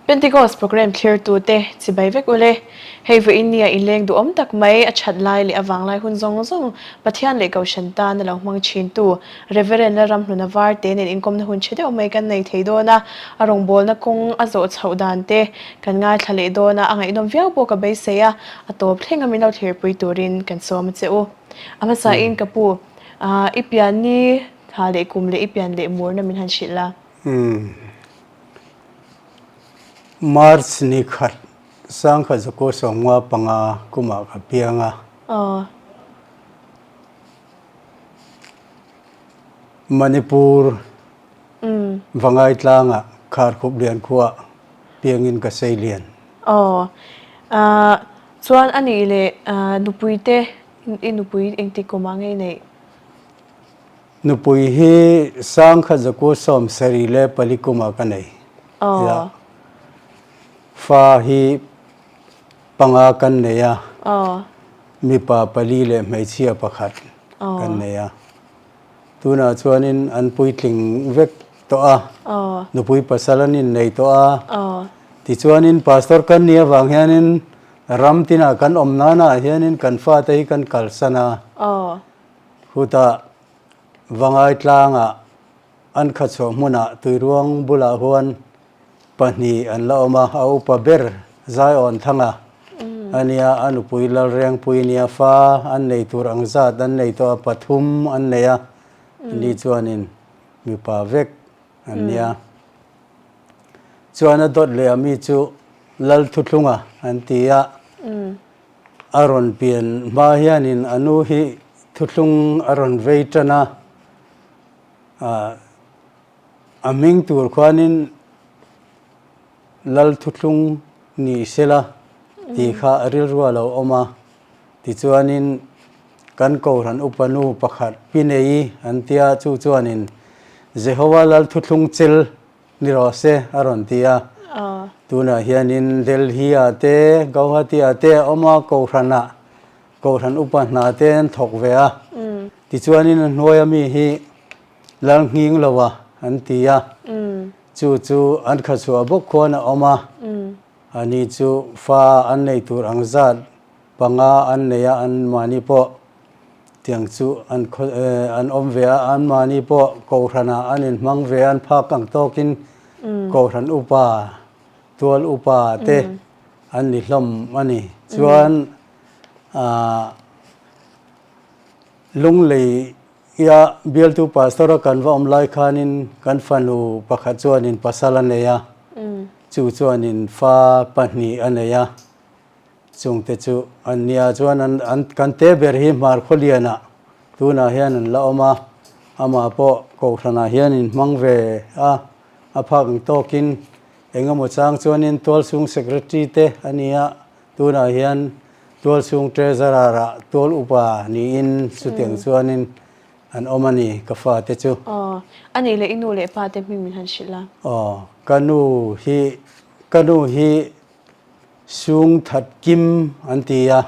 Pentecost program thlirtute chibai vek ule. Hei vawiin nia inleng duhawm tak mai a that lai leh a vanglai hun zawng zawng Pathian leh Kohhran tan a lo hmang thintu Rev. Lalramhluna Varte nen inkawmna hun tha deuh mai kan nei thei dawn a, a rawngbawlna kawng a zawh chhoh dan te kan ngaithla leh dawn a, a ngaihnawm viau pawh ka beisei a, a tawp thleng a min lo thlirpui turin kan sawm a che u. A hmasain ka pu, i pian ni tha leh kum leh i pian leh murna min han hrilh la. March ni khat sangkhat zakua sawmnga panga kumah ka piang a. Manipur Vangai tlangah Kharkhup lian khuah piangin ka sei lian. Aw. Chuan a nih leh nupui te i nupui engtik kum ah nge i neih? Nupui hi sangkhat zakua 74 leh pali kumah ka nei. Aw. Fa hi panga kan nei a, mipa pali leh hmeichhia pakhat kan nei a. Tunah chuanin an puitling vek tawh a, nupui pasal an innei tawh a. Tichuanin pastor kan nih avang hianin ram tinah kan awm nanah hianin kan fate hi kan kalsan a. Khutah Vangai tlangah An khatchhuah hmunah tuiruang bulah huan pahnih an la awm a, a upa ber Zaiawn Thanga a nia, a nupui Lalrengpui nia, fa an nei tur ang zat an nei tawh a, pathum an nei a, ni chuanin mipa vek an nia. Chuan a dawt leh a mi chu Lalthuthlunga an ti a, a rawn pian hma hianin a nu hi thuthlung a rawn vei tan a, A hming tur khuanin Lal Thuthlung ni sela tih kha a rilru a lo awm a. Tichuanin kan Kohhran upa nu pakhat Pi Nei an tia, chu chuanin Jehova Lal Thuthlung chel ni rawh se a rawn ti a. Tunah hianin Delhi-ah te, Gauhati-ah te a awm a, Kohhranah Kohhran upa hna te an thawk ve a. Tichuanin a hnuaia mi hi Lal nghing lo a an ti a, chu chu an khachhuah bawk khuan a awm a, ani chu fa an nei tur ang zat panga an nei a, an mahni pawh tiang chu an an awm ve a, an mahni pawh Kohhranah an inhmang ve a, an phak ang tawkin Kohhran upa, tual upa te an ni hlawm a ni. Chuan ah. Lunglei ia bialtu pastor a kan va awm lai khanin kan fanu pakhat chuanin pasal a nei a, chu chuanin fa pahnih a nei a, chungte chu an nia chuan an an kan te ber hi hmar khawlianah tunah hian an la awm a, amah pawh kohhranah hian in hmang ve a, a phak ang tawkin engemaw chang chuanin tualchhung secretary te a ni a, Tunah hian tualchhung treasurer ah tual upa niin chutiang chuanin an awm a ni ka fate chu. Aw, a nih leh i nu leh pa te hming min han hrilh a. Aw, ka nu hi, ka nu hi Sung That Kim an ti a,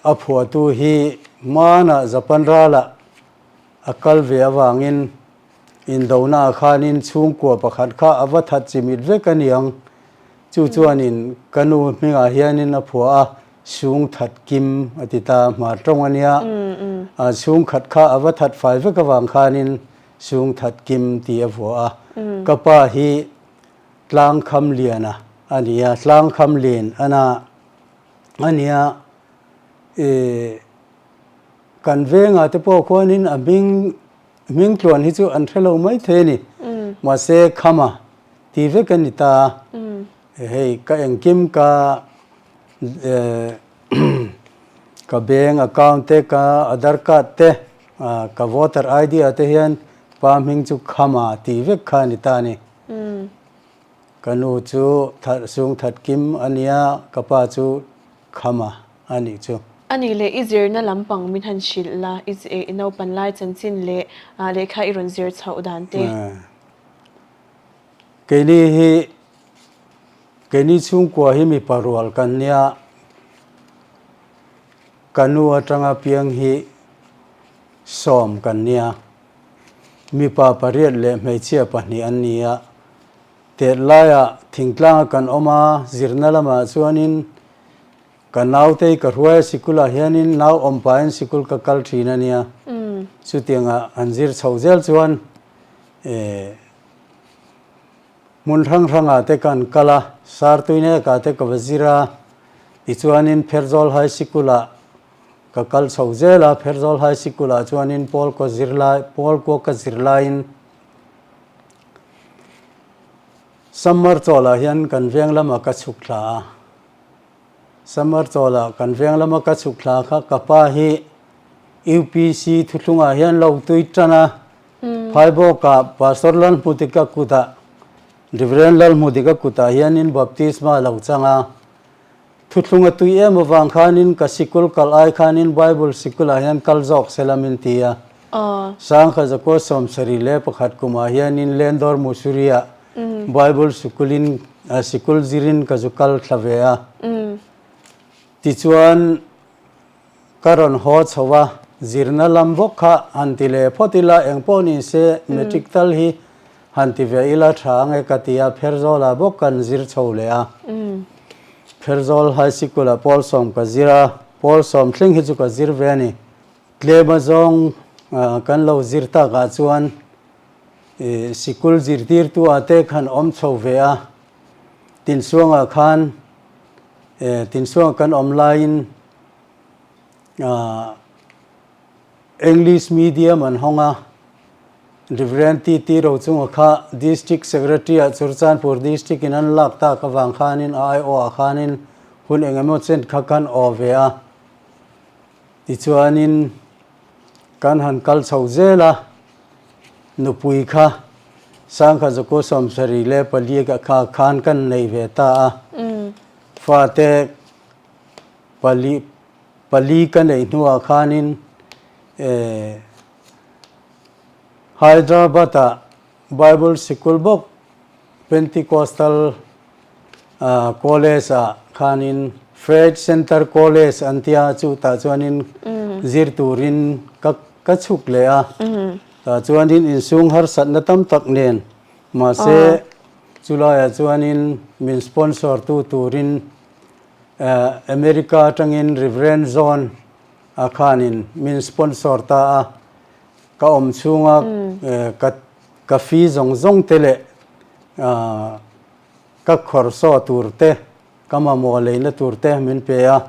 a phuahtu hi hmanah Japan ralah a kal ve avangin Indonaah khanin chhungkua pakhat kha a va that chimit vek a niang. Chu chuanin ka nu hmingah hianin a phuah a, Sung that kim a ti ta, hmar tawng a nia. Chhungkhat kha a va that fai vek avang khanin Sung that kim tih a vuah a. Ka pa hi Tlangkham Liana a ni a, Tlangkham Len ana a nia. Kan vengah te pawh khuanin a hming Hming tluan hi chu an hre lo mai thei a ni. Mahse khama ti vek a ni ta a. Hei ka engkim ka ka bank account te ka Aadhaar card te ka voter ID ah te hian pa hming chu khama ti vek kha a ni ta a ni. Ka nu chu Sung That Kim a nia, ka pa chu Khama a nih chu. A nih leh i zirna lampang min han hrilh la, i naupan lai chanchin leh lehkha i rawn zir chhoh dan te. Keini hi, keini chhungkua hi mipa rual kan nia, ka nu atanga piang hi sawm kan nia, mipa pariat leh hmeichhia pahnih an ni a. Tet laiah thingtlanga kan awm a, zirna lamah chuanin ka nautei ka hruai a sikulah hianin nau awm pahin sikul ka kal thin a nia. Chutianga an zir chho zel chuan hmun hrang hrangah te kan kal a, Sartuinekah te ka va zir a, tichuanin Pherzawl High Sikulah ka kal chho zel a, Pherzawl High Sikulah chuanin Pawlkaw zirlai Pawlkaw ka zir laiin Summer chawlah hian kan veng lama ka chhuk thla a, Summer chawlah kan veng lama ka chhuk thla kha ka pa hi UPC thuthlungah hian lo tui tan a, Phaibawkah Pastor Lalhmudika kutah, Reverend Lalhmudika kutah hianin baptisma lo chang a. Thuthlung a tui em avang khanin ka sikul kal ai khanin Bible sikulah hian kal zawk se la min ti a. Sangha Zakua 71 kumah hianin Lendawr Mussoorie-ah Bible sikulin sikul zirin ka zu kal thla ve a. Tichuan Ka rawn haw chho a, zirna lam bawk kha han ti leh phawt ila, eng pawh ni se matric tal hi han ti ve ila tha ang e ka ti a, Pherzawlah bawk kan zir chho leh a. Pherzawl High Sikul-ah pawl sawm ka zir a, pawl sawm thleng hi chu ka zir ve a ni. Tlem azawng kan lo zir takah chuan sikul zirtirtu-ah te khan awm chho ve a, Tinsuangah khan Tinsuangah kan awm laiin English medium an hawng a, Rev. TT Rochunga kha District Secretary ah Churchanpur District in an lak tak avang khanin a aiawh ah khanin hun eng emaw chen kha kan aw ve a. Tichuanin kan han kal chho zel a, nupui kha Sangha Zakua 74 kha khan kan nei ve ta a, fate Pali pali ka neih hnuah khanin Hyderabad-ah Bible Sikul bawk Pentecostal College-ah khanin Faith Center College an tia chutah chuanin zir turin ka ka chhuk leh a. Tah chuanin insung harsatna tam tak nen mahse chulaiah chuanin min sponsor tu turin America atangin Rev. John a khanin min sponsor ta a, ka awm chhunga ka ka fee zawng zawng te leh ka khawrsaw tur te, ka mamawh leina tur te min pe a,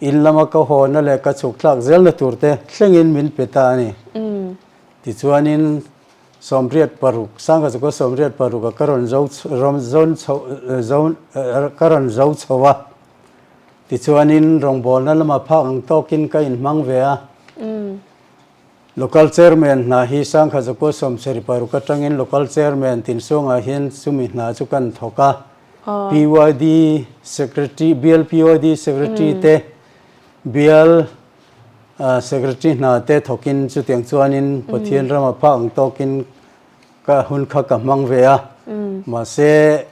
in lama ka hawna leh ka chhuk thlak zelna tur te thlengin min pe ta a ni. Tichuanin 86, Sangha chu ka 86 a ka rawn zo rawn zawn chho zo ka rawn zo chho a, tichuanin rawngbawlna lama phak ang tawkin ka inhmang ve a. Local Chairman hna hi Sangha Zakua 76 atangin Local Chairman Tinsuangah hian chumi hna chu kan thawk a. PYD Secretary, Bial PYD Secretary te, Bial Secretary hna te thawkin chutiang chuanin Pathian rama phak ang tawkin ka hun kha ka hmang ve a. Mahse,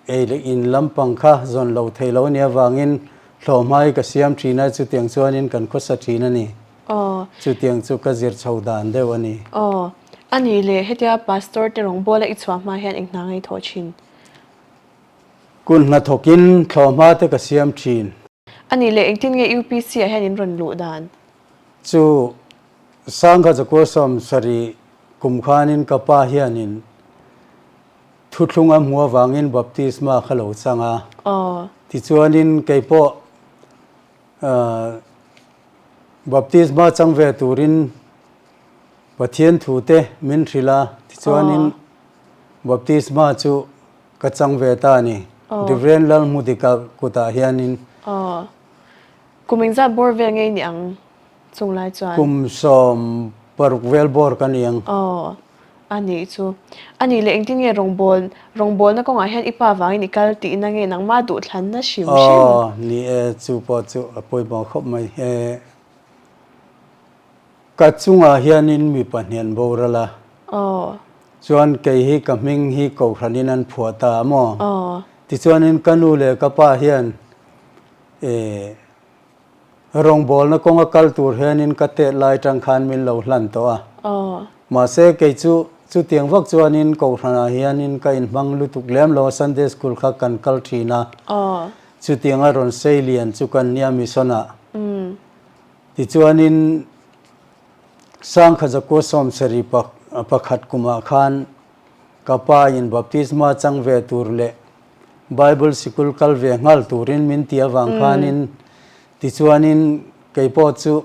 ei leh in lampang kha zawn lo thei lo ania avangin hlawhhmai ka siam thin a, chutiang chuanin kan khawsa thin a ni. Chutiang chu ka zir chho dan deuh a ni. Aw, a nih leh hetia Pastor te rawngbawla i chhuah hma hian eng hna ngei thawh thin? Kun hna thawkin thlawhhma te ka siam thin. A nih leh engtin nge UPC ah hian in rawn luh dan? Chu Sangha Zakua 70 kum khanin ka pa hianin thuthlung a hmu avangin baptisma kha lo chang a. Tichuanin keipawh baptisma chang ve turin Pathian thu te min hrilh a, tichuanin baptisma chu Ka chang ve ta a ni. Reverend Lalhmudika kutah hianin. Aw. Kum engzat bawr vel ngei ni ang chung lai chuan? Kum 16 vel bawr ka ni ang. Aw. A nih chu. A nih leh engtin nge rawngbâwl, rawngbâwlna kawngah hian i pa vangin i kal tihna nge nangmah duhthlanna hrim hrim? Aw, ni e, chu pawh chu a pawimawh khawp mai. E. Ka chungah hianin mi pahnian boral a. Chuan kei hi ka hming hi Kohhranin an phuah ta a maw? Tichuanin ka nu leh ka pa hian rawngbawlna kawnga kal tur hianin ka tet lai tang khan min lo hlan tawh a. Mahse kei chu Chutiang vak chuanin Kohhranah hianin ka inhmang lutuk lem lo a, Sunday School kha kan kal thin a. Chutianga rawn sei lian chu kan nia mission-ah. Tichuanin Sangkha Zakua Sawmsarih pakhat kumah khan ka pa in baptisma chang ve tur leh Bible sikul kal ve nghal turin min ti avang khanin tichuanin keipawh chu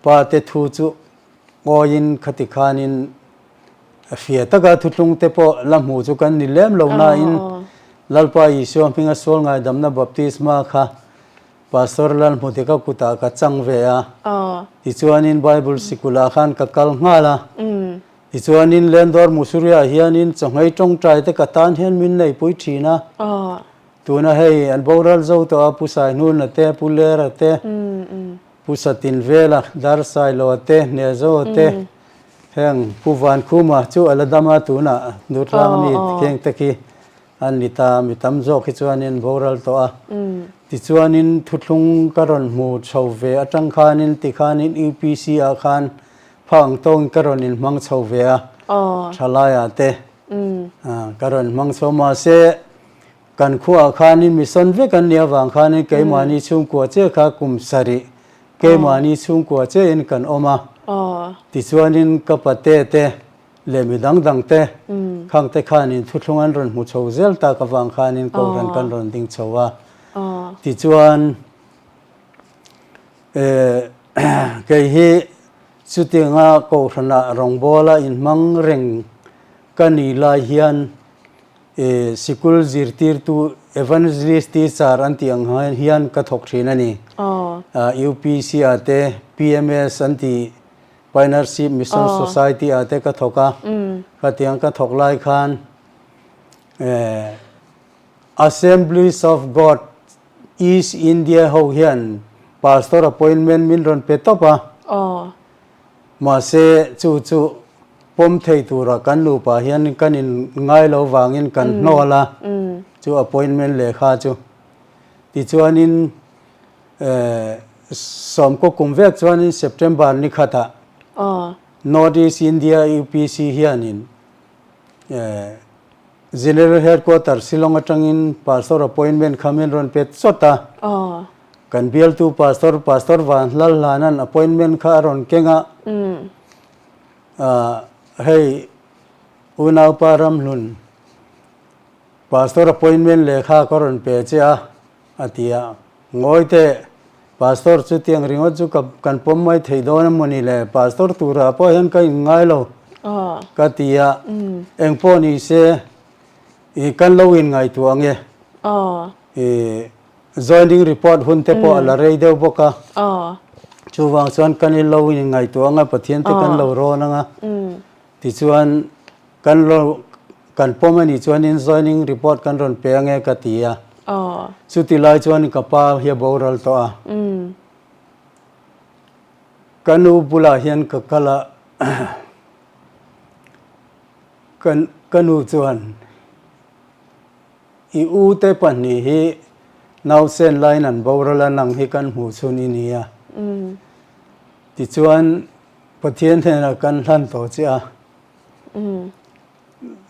pa te thu chu Ngawiin khati khanin fia taka thuthlung te pawh la hmu chu kan ni lem lo nain Lalpa Isua hminga sual ngaidamna baptisma kha Pastor Lalhmudika kutah ka chang ve a. Tichuanin Bible sikulah khan ka kal nghal a. Tichuanin Lendawr Mussoorie-ah hianin chawhmei tawngtai te ka tan hian min neipui thin a. Tuna hei an boral zo tawh a, Pu Saihnuna te, Pu Lera te, Pu Satinvela, Darsailoa te, Hnezoa te, heng Pu Vankhuma chu a la dam a, tunah Durtlang mi kheng te khi an ni ta, mi tam zawk hi chuanin boral tawh a. Tichuanin thuthlung ka rawn hmu chho ve atang khanin tikhanin UPC ah khan pha ang tawngin ka rawn inhmang chho ve a, thalaiah te ka rawn hmang chho mahse Kan khuaah khanin mi sawn vek an nih avang khanin keimahni chhungkua che kha kum sarih keimahni chhungkua chein kan awm a. Tichuanin ka pate te leh mi dang dang te khang te khanin thuthlung an rawn hmu chho zel tak avang khanin kohhran kan rawn ding chho a. Tichuan kei hi chutianga kohhranah rawngbawla inhmang reng ka nih lai hian Sikul zirtirtu Evangelist teacher an tih ang hian ka thawk thin a ni. UPC ah te PMS an tih Pioneership Mission Society ah te ka thawk a. Khatiang ka thawk lai khan Assemblies of God East India ho hian Pastor appointment min rawn pe tawp a. Mahse, chu chu pawm thei tura kan nupa hian kan in ngai lo vangin kan hnawl a, chu appointment lehkha chu. Tichuanin sawmkaw kum vek chuanin September ni khatah North East India UPC hianin General Headquarter Shillong atangin Pastor appointment kha min rawn pe chawt a. Kan bialtu Pastor, Pastor Van Hlalhlanan appointment kha a rawn keng a, hei unaupa Ramhlun Pastor appointment lehkha ka rawn pe che a, a ti a. Ngawi teh, Pastor chutiang ringawt chu ka kan pawm mai thei dawn a mawni le, Pastor turah pawh hian ka inngai lo ka ti a, engpawh ni se i kan lo inngaihtuah ang e. I joining report hun te pawh a la rei deuh bawk a, chuvang chuan kan in lo inngaihtuah ang a, Pathian te kan lo rawn ang a, tichuan kan lo kan pawm a nih chuanin joining report kan rawn pe ang e ka ti a, chuti lai chuan ka pa hi a boral tawh a, ka nu bulah hian ka kal a, ka nu chuan. I u te pahnih hi nausen laiin an boral a, nang hi kan hmuh chhun i ni a. Tichuan, Pathian hnenah kan hlan tawh che a,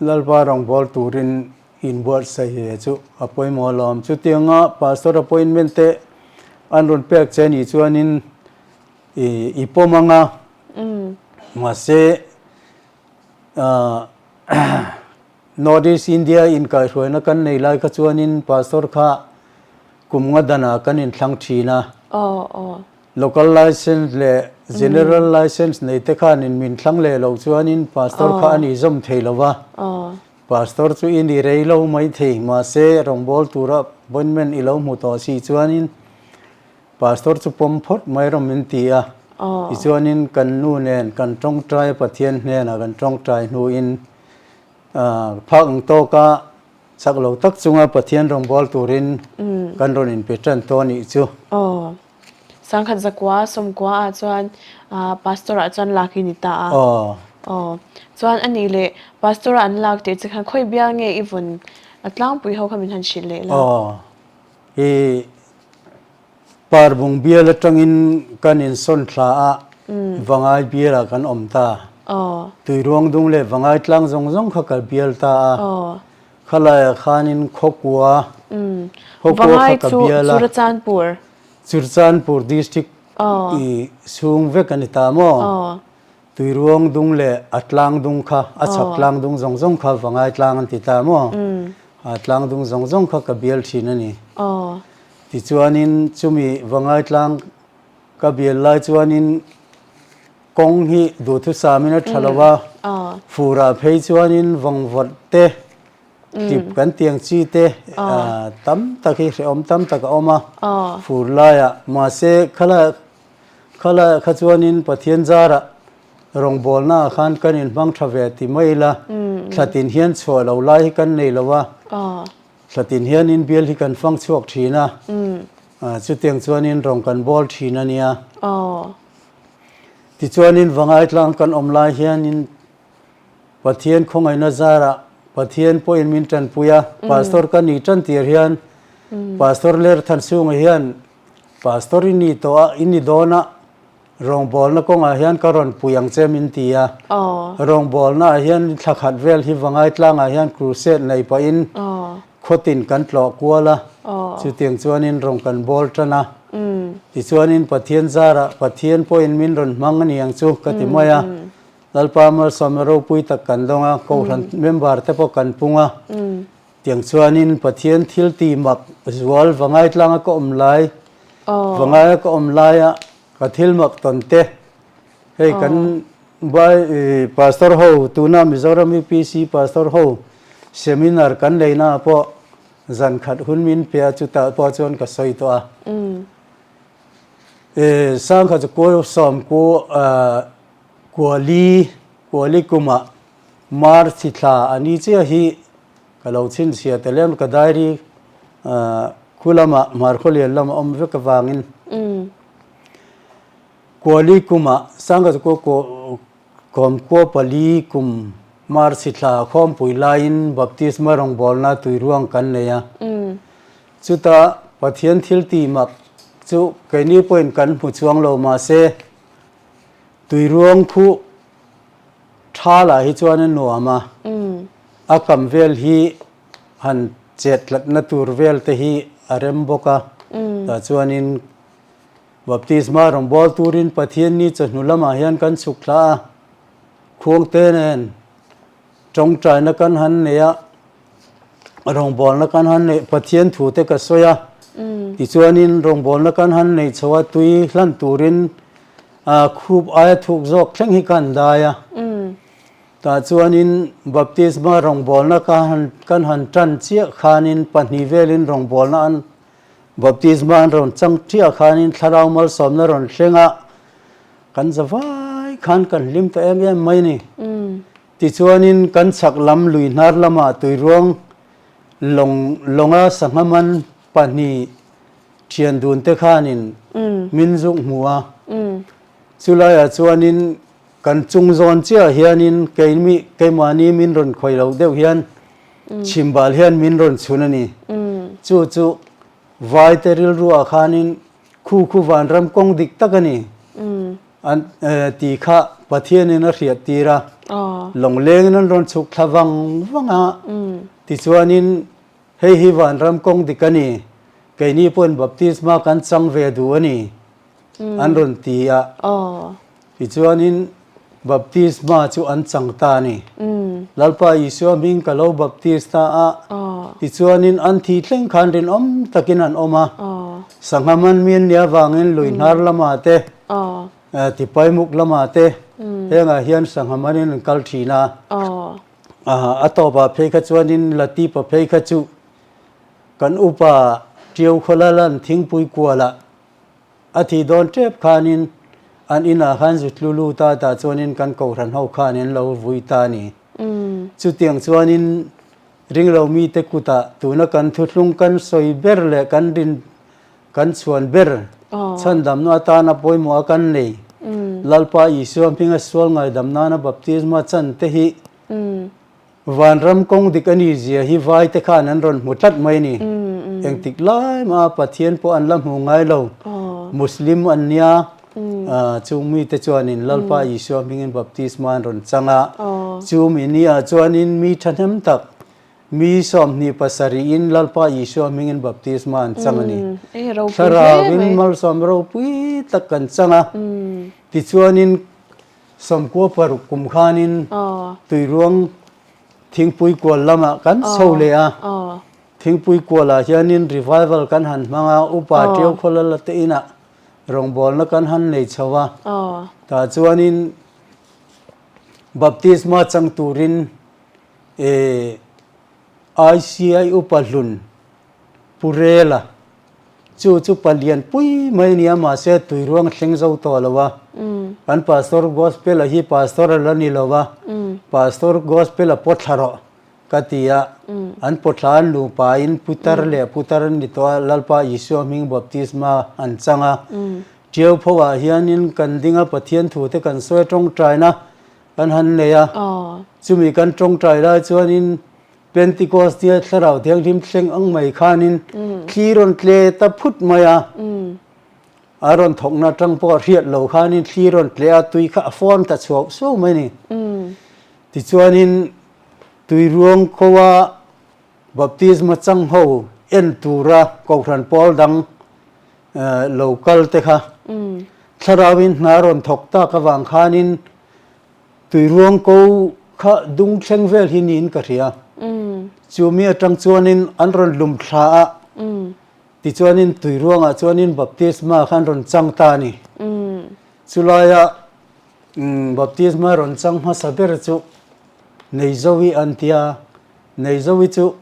Lalpa rawngbâwl turin inbuatsaih ve chu a pawimawh alawm. Chutianga pastor appointment te an rawn pek che nih chuanin i pawm ang a, mahse, North East India inkaihhruaina kan nei lai kha chuanin Pastor kha kum nga danah kan inthlang thin a. Local license leh General license nei te khanin min thlang leh loh chuanin Pastor kha a nih zawm thei lo va. Pastor chu i ni rei lo mai thei, mahse rawngbâwl tura appointment i lo hmu tawh si chuanin Pastor chu pawm phawt mai rawh min ti a. Tichuanin kan nu nen kan tawngtai a, Pathian hnenah kan tawngtai hnuin Phak ang tawka chak lo tak chunga Pathian rawngbâwl turin kan rawn inpe ṭan tawh a nih chu. Aw. Sangkhat zakua sawmkua ah chuan Pastor ah chuan lak i ni ta a. Aw. Aw. Chuan a nih leh Pastor a an lak tih che khan khawi bial nge i vawn a tlangpui ho kha min han hrilh leh la. Aw. I Parbung bial atangin kan insawn thla a, Vangai bialah kan awm ta. Tuiruang dung leh Vangai tlang zawng zawng kha ka bial ta a. Khalaiah khanin Khawkua, Khawkua kha ka bial a. Churachandpur. Churachandpur district i chhung vek a ni ta maw? Tuiruang dung leh a tlang dung kha, a chhak tlang dung zawng zawng kha Vangai tlang an ti ta maw? A tlang dung zawng zawng kha ka bial thin a ni. Tichuanin chumi Vangai tlang ka bial lai chuanin kawng hi duhthusamin a tha lo a, furah phei chuanin vawngvawt te, tlip kan tiang chi te tam tak hi hrehawm tam tak a awm a, fur laiah mahse khalai khalaiah kha chuanin Pathian zarah rawngbawlnaah khan kan inhmang tha ve ti mai ila, thlatin hian chhuah lo lai hi kan nei lo a. Thlatin hianin bial hi kan fang chhuak thin a, chutiang chuanin rawng kan bawl thin a nia. Tichuanin Vangai tlang kan awm lai hianin Pathian khawngaihna zarah Pathian pawhin min tanpui a, Pastor ka ni tan tir hian Pastor Lerthanchhunga hian Pastor i ni tawh a, i ni dawn a, Rawngbawlna kawngah hian ka rawn pui ang che min ti a. Rawngbawlna ah hian thla khat vel hi Vangai tlangah hian crusade nei pahin khawtin kan tlawh kual a, chutiang chuanin rawn kan bawl tan a. Tichuanin Pathian zarah Pathian pawhin min rawn hmang a ni ang chu ka ti mai a. Lalpa Malsawmna ropui tak kan dawng a, Kohhran member te pawh kan pung a. Tiang chuanin Pathian thil ti mak zual Vangai tlanga ka awm lai, Vangaia ka awm laia Ka thil mak tawn te, hei kan Bai Pastor ho tuna Mizoram UPC Pastor ho seminar kan leina ah pawh zan khat hun min pe a chutah pawh chuan ka sawi tawh a. Sangkhat chu kual sawm ku kuali kuali kumah March thla a ni chiah hi ka lo chhinchhiah tel em ka diary khu lamah Hmarkhawlian lama awm vek avangin Kuali kumah Sangha chu Kawmkua pali kum March thla khawmpui laiin Baptisma rawngbawlna tuiruang kan nei a. Chuta Pathian thil tih mak chu keini pawhin kan hmu chuang lo mahse tuiruang khu Tha lah hi chuan a nuam a, a kam vel hi han chet tlatna tur vel te hi a rem bawk a, tah chuanin baptisma rawn bawl turin Pathian ni chawhnu lamah hian kan chhuk thla a, khuangte nen tawngtaina kan han nei a, rawngbawlna kan han neih Pathian thu te ka sawi a, tichuanin rawngbawlna kan han neih chho a tui hlan turin Khup aia thuk zawk thleng hi kan dai a, tah chuanin baptisma rawngbawlna ka han kan han tan chiah khanin pahnih velin rawngbawlna an baptisma an rawn chang chiah khanin thlarau malsawmna rawn thleng a, kan za vai khan kan hlim ta em em mai ni. Tichuanin kan chhak lam lui hnar lamah tuiruang lawng lawnga sangha man pahnih Thian dun te khanin min zuk hmu a, chulaiah chuanin kan chung zawn chiah hianin keimi keimahni min rawn khawih loh deuh hian chhimbal hian min rawn chhun a ni. Chu chu Vaite rilruah khanin khu khu vanram kawng dik tak a ni an tih kha Pathianin a hriat tir a, lawnglengin an rawn chhuk thla vang vang a, tichuanin Hei hi vanram kawng dik a ni, keini pawhin baptisma kan chang ve duh a ni, an rawn ti a. Tichuanin baptisma chu an chang ta a ni. Lalpa Isua hming ka lo baptis ta a, tichuanin an thi thleng khan rinawm takin an awm a. Sangha man mi an nih avangin lui hnar lamah te, tipaimuk lamah te hengah hian sangha manin an kal thin a. A tawpah phei kha chuanin Latipa phei kha chu kan upa Ṭiau Khawlalan thingpui kualah a thih dawn ṭep khanin an inah khan zu tlu lut a, tah chuanin kan kohhran ho khan an lo vui ta a ni. Chutiang chuanin ringlo mite kutah tuna kan thuthlung kan sawi ber leh kan rin kan chhuan ber chhandamna atana pawimawh a kan nei. Lalpa Isua hminga sual ngaidam nana baptisma chan te hi vanram kawng dik a ni zia hi vai te khan an rawn hmu tlat mai a ni. Engtik lai maha Pathian pawh an la hmu ngai lo. Muslim an nia. Chung mite chuanin Lalpa Isua hmingin baptisma an rawn chang a. Chu mi niah chuanin mi thahnem tak, mi 27in Lalpa Isua hmingin baptisma an chang a ni. Thlarauin malsawm ropui tak kan chang a. Tichuanin 96 kum khanin Tuiruang thingpui kual lamah kan chho leh a. Thingpui kualah hianin revival kan han hmang a, upa Ṭiau Khawlala te inah rawngbawlna kan han nei chho a. Tah chuanin baptisma chang turin ICI upa hlun Pu Rela chu chu palian pui mai a ni a, mahse tuiruang thleng zo tawh lo a. Kan Pastor Gospel-a hi Pastor a la ni lo a, Pastor Gospel-a pawt thla rawh. Ka ti a, an pawthla an nupain putar leh putar an ni tawh a, Lalpa Isua hming baptisma an chang a. Ṭiau pho ah hianin kan ding a, Pathian thu te kan sawi a, tawngtaina kan han nei a. Chumi kan tawngtai lai chuanin Pentecost nia Thlarau Thianghlim thleng ang mai khanin thli rawn tle ta phut mai a. A rawn thawkna atang pawh hriat lo khanin thli rawn tle a, tui kha a fawn ta chhuau suau mai a ni. Tichuanin Tuiruang khawa baptisma chang ho en tura Kohhran pawl dang lo kal te kha thlarauin hna rawn thawk tak avang khanin Tuiruang ko kha dung thleng vel hi niin ka hria. Chumi atang chuanin an rawn lum thla a, tichuanin Tuiruangah chuanin baptisma kha an rawn chang ta a ni. Chulaia Baptisma rawn chang hmasa ber chu Neizovi an ti a, Neizovi chu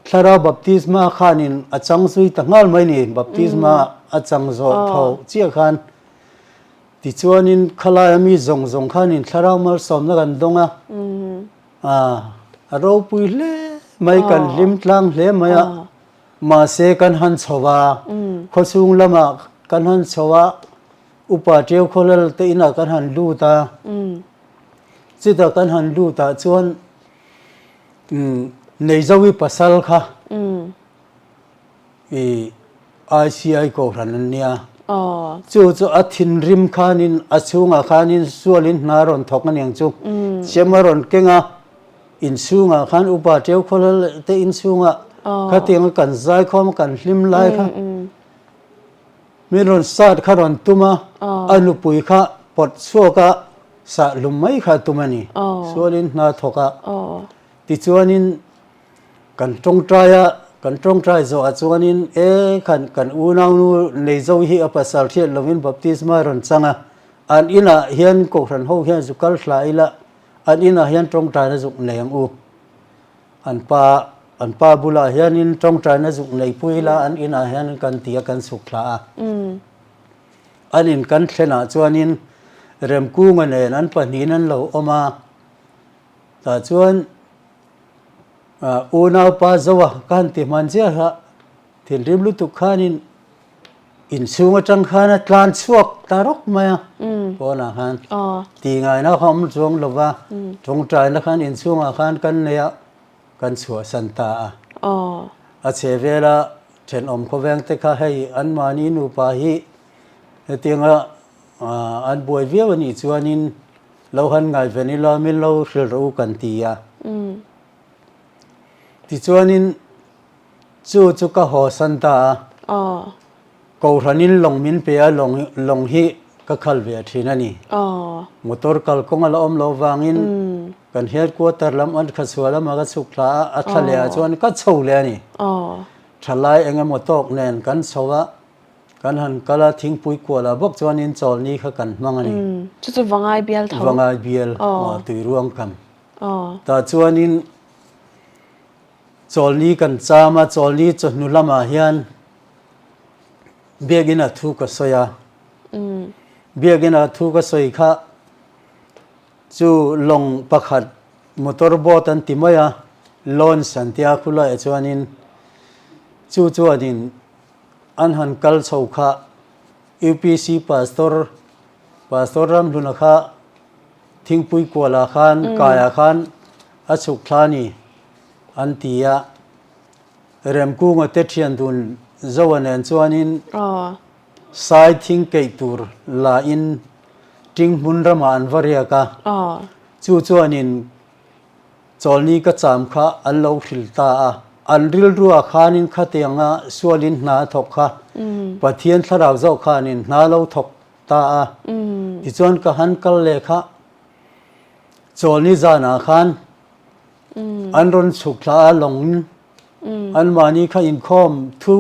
Thlarau baptisma khanin a chang zui ta nghal mai ni, baptisma a chang zawh tho chiah khan. Tichuanin khalaia mi zawng zawng khanin Thlarau malsawmna kan dawng a, a ropui hle mai, kan hlim tlang hle mai a, mahse kan han chho a, khawchhung lamah kan han chho a, Upa Ṭiau Khawlal te inah kan han lut a, chutah kan han lut ah chuan Neizovi pasal kha i ICI Kohhran an nia. Chu chu a thinrim khanin a chhungah khanin sualin hna rawn thawk a niang chu. Chem a rawn keng a, inchhungah khan Upa Ṭiau Khawlal te inchhungah khatianga kan zaikhawm a kan hlim lai kha. Min rawn sat kha rawn tum a, a nupui kha pawt chhuak a, sah hlum mai kha a tum a ni. Sualin hna thawk a, tichuanin kan tawngtai a, kan tawngtai zawhah chuanin e khan kan unaunu Neizo hi a pasal hriat lovin baptisma rawn chang a, an inah hian Kohhran ho hian zu kal thla ila, an inah hian tawngtaina zuk nei ang u. An pa an pa bulah hianin tawngtaina zuk nei pui ila an inah hianin kan ti a kan chhuk thla a. An in kan thlenah chuanin Remkunga nen an pahnihin an lo awm a, tah chuan unaupa Zoa ka han ti hman chiah kha thinrim lutuk khanin Inchhung atang khan a tlan chhuak ta rawk mai a, pawnah khan ti ngaina kha awm chuang lo va, tawngtaina khan inchhungah khan kan nei a, kan chhuahsan ta a. A chhe vela thenawm khawveng te kha hei anmahni nupa hi hetianga an buai viau a nih chuanin lo han ngaihven ila min lo hrilh rawh u kan ti a. Tichuanin Chu chu ka haw san ta a. Kohhranin lawng min pe a, lawng lawng hi ka khal ve thin a ni. Motor kalkawng a la awm loh vangin kan headquarter lam an kha chhuah lamah ka chhuk thla a, a thla leh ah chuan ka chho leh a ni. Thalai eng emaw tawk nen kan chho a, kan han kal a, thingpui kualah bawk chuanin chawlni kha kan hmang a ni. Chu chu Vangai bial tho. Vangai bial, Tuiruang kam. Tah chuanin. Chawlni kan cham a, chawlni chawhnu lamah hian Biakinn ah thu ka sawi a. Biakinn ah thu ka sawi kha chu lawng pakhat motor boat an ti mai a, launch an tia khulaiah chuanin chu chuanin an han kal chho kha UPC pastor, Pastor Ramhluna kha Thingpui kualah khan kaiah khan a chhuk thla a ni an ti a, Remkunga te thian dun Zoa nen chuanin Sai thing keih tur la in ting hmun ramah an va riak a. Chu chuanin chawlni ka cham kha an lo hrilh ta a. An rilruah khanin khatianga sualin hna a thawk kha Pathian thlarau zawk khanin hna lo thawk ta a. Tichuan ka han kal leh kha chawlni zanah khan an rawn chhuk thla a lawngin anmahni kha inkhawm thu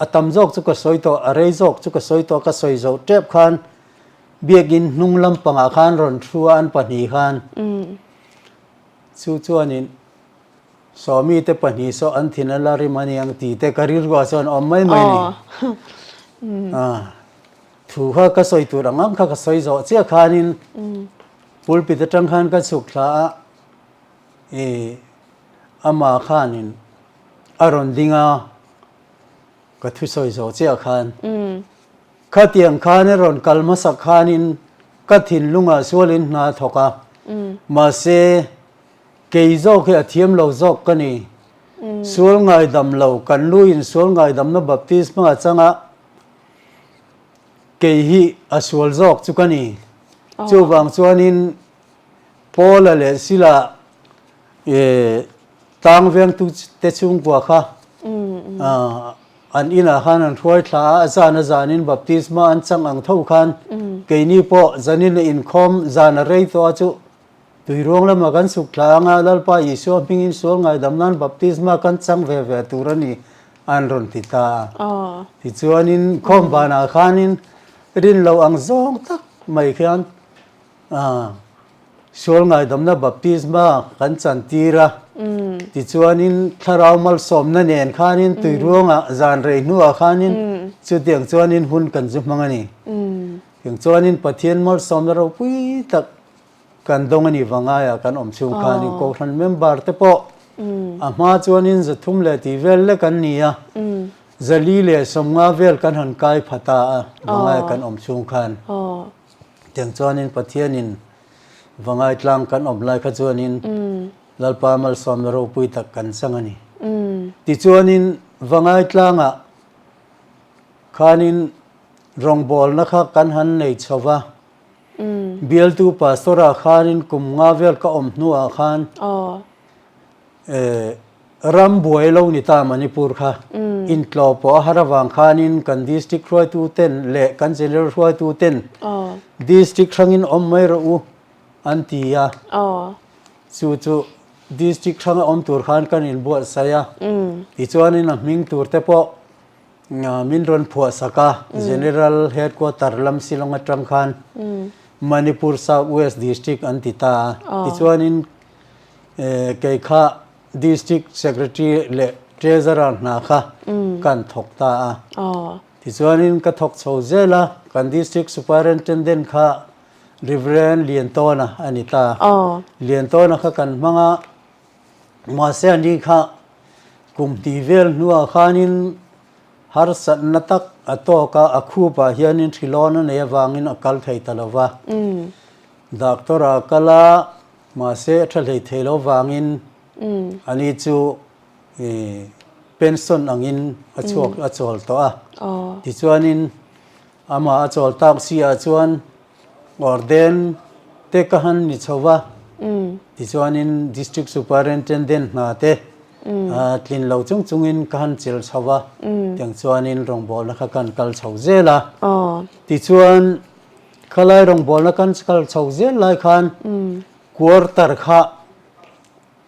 A tam zawk chu ka sawi tawh, a rei zawk chu ka sawi tawh, ka sawi zoh tep khan biakinn hnung lampangah khan rawn thu a an pahnih khan. Chu chuanin Sawmi te pahnih saw an thin a la rim a ni ang tih te ka rilruah chuan awm mai mai a ni. Thu kha ka sawi tur ang ang kha ka sawi zawh chiah khanin pulpit atang khan ka chhuk thla a, ih amah khanin a rawn ding a. Ka thusawi zawh chiah khan khatiang khan i rawn kal hmasak khanin ka thinlungah sualin hna a thawk a, mahse kei zawk hi a thiam lo zawk ka ni. Sual ngaidam lo kan luin sual ngaidamna baptisma changa kei hi a sual zawk chu ka ni. Chuvang chuanin Paula leh Sila Tlang vengtu te chhungkua kha an inah khan an hruai thla a, a zan a zanin baptisma an chang ang tho khan keini pawh zanin a inkhawm zan a rei tawh a chu tuiruang lamah kan suk thla ang a, Lalpa Isua hmingin sual ngaidam nan baptisma kan chang ve ve tur a ni an rawn ti ta a. Tichuanin khawm banah khanin rin lo ang zawng tak mai khian Sual ngaidamna baptisma kan chantir a, tichuanin thlarau malsawmna nen khanin tuiruangah zan rei hnuah khanin chutiang chuanin hun kan zu hmang a ni. Tiang chuanin Pathian malsawmna ropui tak kan dawng a ni vangaiah kan awm chhung khanin Kohhran member te pawh a hma chuanin 300 leh tih vel lek an ni a, 450 vel kan han kai pha ta a vangaiah kan awm chhung khan. Tiang chuanin Pathianin va ngaitlang kan awm lai kha chuanin Lalpa malsawmna ropui tak kan chang a ni. Tichuanin va ngaitlangah khanin rawngbawlna kha kan han nei chho va, bialtu pastor-ah khanin kum nga vel ka awm hnuah khan Ram buai lo ni ta Manipur kha intlawh pawh a har avang khanin kan district hruaitu ten leh kan general hruaitu ten district hrangin awm mai rawh u an ti a, chu chu district hranga awm tur khan kan inbuatsaih a, tichuanin a hming tur te pawh min rawn phuahsak a, general headquarter lam Shillong atang khan Manipur South West District an ti ta a, tichuanin Kei kha District Secretary leh Treasurer hna kha kan thawk ta a. Tichuanin ka thawk chho zel a, kan District Superintendent kha Reverend Liantawna a ni ta. Liantawna kha kan hmang a, mahse ani kha kum hnih vel hnuah khanin harsatna tak a tawk a, a khupah hianin hrilawn a nei avangin a kal thei ta lo va. Doctor-a kal a. Mahse a tha hlei thei lo vangin ani chu pension angin a chhuak a chawl tawh a. Tichuanin amah a chawl tak si ah chuan Orden te ka han ni chho va, tichuanin District Superintendent hna te tlin lo chung chungin ka han chil chho va, tiang chuanin rawngbawlna kha kan kal chho zel a. Tichuan Khalai rawngbawlna kan kal chho zel lai khan quarter kha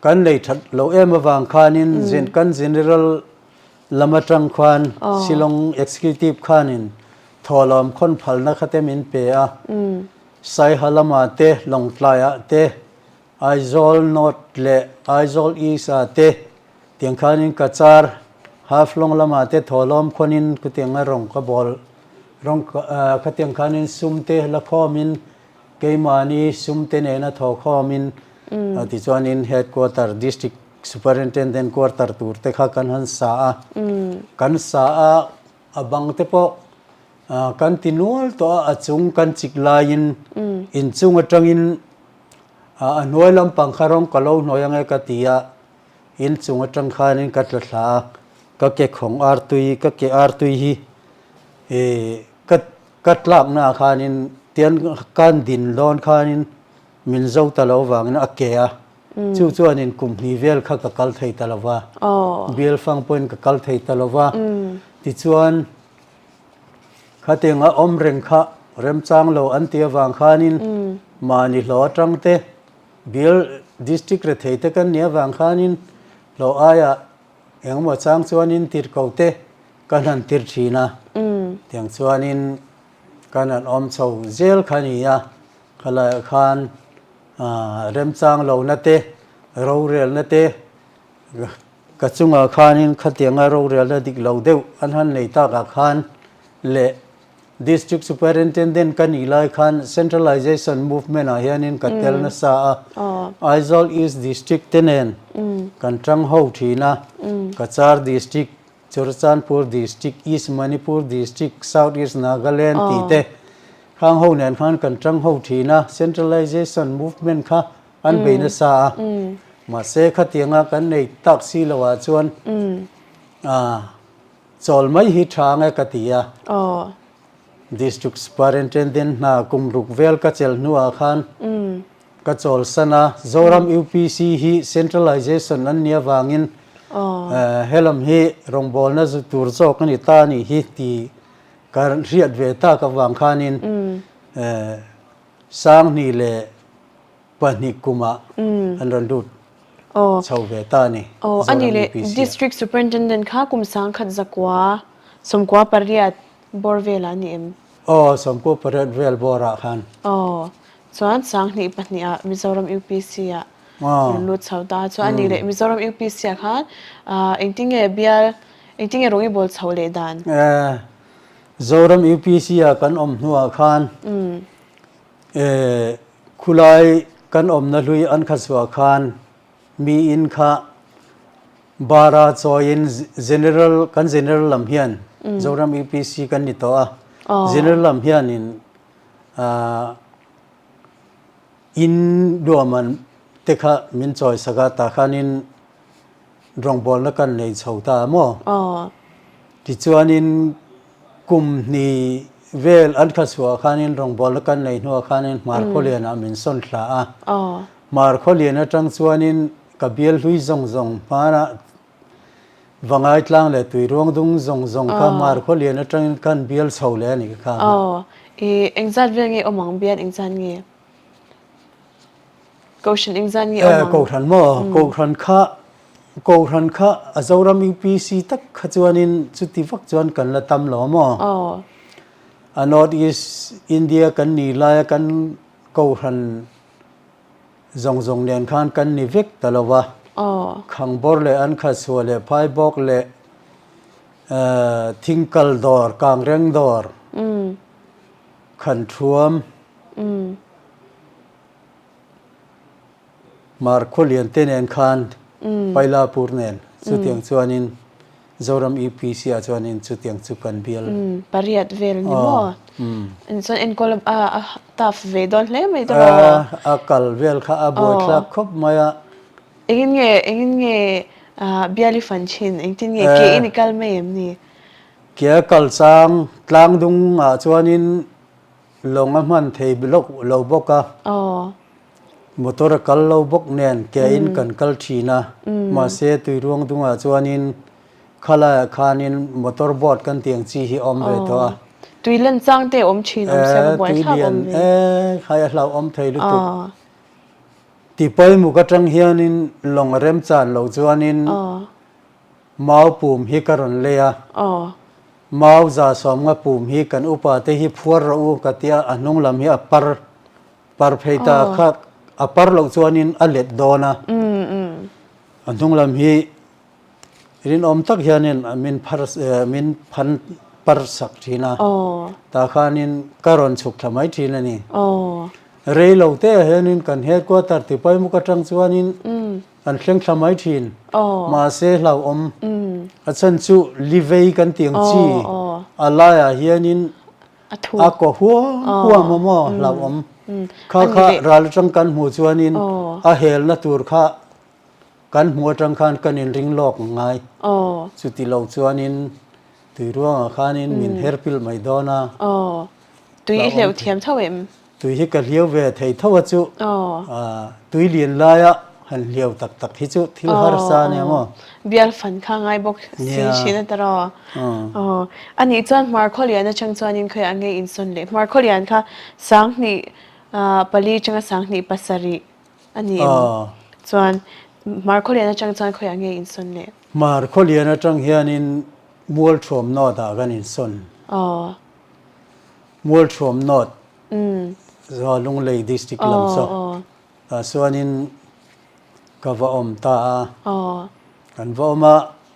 kan nei that lo em avang khanin kan general lam atang khan Shillong executive khanin thawhlawm khawn phalna kha te min pe a, Saiha lamah te Lawngtlaiah te Aizawl North leh Aizawl East ah te tiang khanin Cachar, Haflong lamah te thawhlawm khawnin khutianga rawng ka bawl rawng khatiang khanin sum te la khawmin keimahni sum te nena thaw khawmin tichuanin Headquarter District Superintendent Quarter tur te kha kan han sa a, kan sa a a bang te pawh kan ti nual tawh a, a chung kan chik laiin inchung atangin A hnuai lampang kha rawng ka lo hnuai ange ka ti a, inchung atang khanin ka tla thla a, ka ke khawng artui, ka ke artui hi ih Ka tlakna ah khanin tian kan din dawn khanin min zo ta lo vangin a ke a, chu chuanin kum hnih vel kha ka kal thei ta lo va, bial fang pawhin ka kal thei ta lo va, tichuan khatianga awm reng kha remchang lo an tih avang khanin mahni hlawh atang te bial district rethei te kan nih avang khanin hlawh aiah Engemaw chang chuanin tirhko te kan han tir thin a, tiang chuanin kan han awm chho zel kha a ni a, khalaiah khan remchang lohna te, rorelna te ka chungah khanin khatianga rorelna dik lo deuh an han nei takah khan leh District Superintendent ka nih lai khan Centralization Movement ah hianin ka tel nasa a, Aizawl East District te nen kan tang ho thin a, Cachar District, Churachandpur District, East Manipur District, South East Nagaland tih te khang ho nen khan kan tang ho thin a, Centralization Movement kha an bei nasa a, mahse khatianga kan nei tak si lo ah chuan Chawl mai hi tha ang e ka ti a. District Superintendent hna kum ruk vel ka chelh hnuah khan ka chawl san a. Zoram UPC hi centralization an nih avangin helam hi rawngbawlna zu tur zawk a ni ta a nih hi tih ka hriat ve tak avang khanin Sanghnih leh 2 kumah an rawn lut chho ve ta a ni. Aw, a nih leh District Superintendent kha kum 1000 zakua 98 bawr velah a ni em? Aw, 98 vel bawrah khan. Aw, chuan 2002 ah Mizoram UPC ah rawn lut chho ta. Chuan a nih leh Mizoram UPC ah khan engtin nge bial, engtin nge rawng i bawl chhoh leh dan? Zoram UPC ah kan awm hnuah khan Khulai kan awmna hlui an kha chhuah khan mi in kha bara chawiin General kan General lam hian Zoram UPC kan ni tawh a, General lam hianin in luahman te kha min chawi sak a tah khanin rawngbawlna kan nei chho ta a maw? Tichuanin kum hnih vel an kha chhuah khanin rawngbawlna kan nei hnuah khanin Hmar Khawlianah min sawn thla a. Hmar Khawlian atang chuanin ka bial hlui zawng zawng hmanah Vangai tlang leh Tuiruang dung zawng zawng kha Hmar Khawlian atangin kan bial chho leh a nih kha. Engzat vel nge awm ang bial engzat nge? Kohhran engzat nge awm ang? Kohhran maw? Kohhran kha Kohhran kha a Zoram UPC tak kha chuanin chuti vak chuan kan la tam lo maw? A North East India kan nih laia kan Kohhran zawng zawng nen khan kan ni vek ta lo va. Khangbawr leh Ankhatchhuah leh Phaibawk leh Thingkal dawr, Kangreng dawr, Khanthuam, Hmar Khawlian te nen khan Pailapur nen chutiang chuanin Zoram UPC ah chuanin chutiang chu kan bial. Pariat vel ni maw? Chuan enkawl a tough ve dawn hle mai tawh a. A kal vel kha a buaithlak khawp mai a. Engin nge engin nge bial i fan thin? Engtin nge ke in i kal mai em ni? Ke a kal chang tlangdung ah chuanin Lawng a hman thei lawk lo bawk a, motor a kal lo bawk nen ke in kan kal thin a, mahse tuiruang dungah chuanin khalaiah khanin motor boat kan tih ang chi hi a awm ve tawh a. Tui len chang te a awm thin awm sia ka buai thlak awm ve. Tui lian e khai a hlauhawm thei lutuk. Tipaimuk atang hianin lawng a remchan loh chuanin mau pum hi ka rawn lei a. Mau za sawmnga pum hi kan upa te hi phuar rawh u ka tia a hnung lam hi a par par phei ta kha a par loh chuanin a let dawn a a hnung lam hi rinawm tak hianin min phar min phan par sak thin a tah khanin ka rawn chhuk thla mai thin a ni rei lo te ah hianin kan headquarter Tipaimuk atang chuanin An thleng thla mai thin. Mahse hlauhawm. A chhan chu livei kan tih ang chi a laiah hianin a kaw huam huam a maw hlauhawm. Kha kha ral atang kan hmuh chuanin a helna tur kha kan hmuh atang khan kan inring lawk ngai. Chuti lo chuanin tuiruangah khanin min her pilh mai dawn a. Tui i hleuh thiam tho em? Tui hi ka hliau ve thei tho a chu. Tui lian laia han hliau tak tak hi chu thil harsa a nia maw? Bial fan kha ngai bawk si thin a taraw. A nih chuan Hmarkhawlian atang chuanin khawiah nge insawn leh? Hmarkhawlian kha 2004 atanga 2007 a ni em? Chuan Hmarkhawlian atang chuan khawiah nge insawn leh? Hmarkhawlian atang hianin Mualthuam North ah kan insawn. Mualthuam North, Lunglei District lam chu tah chuanin ka va awm ta a. Kan va awm a,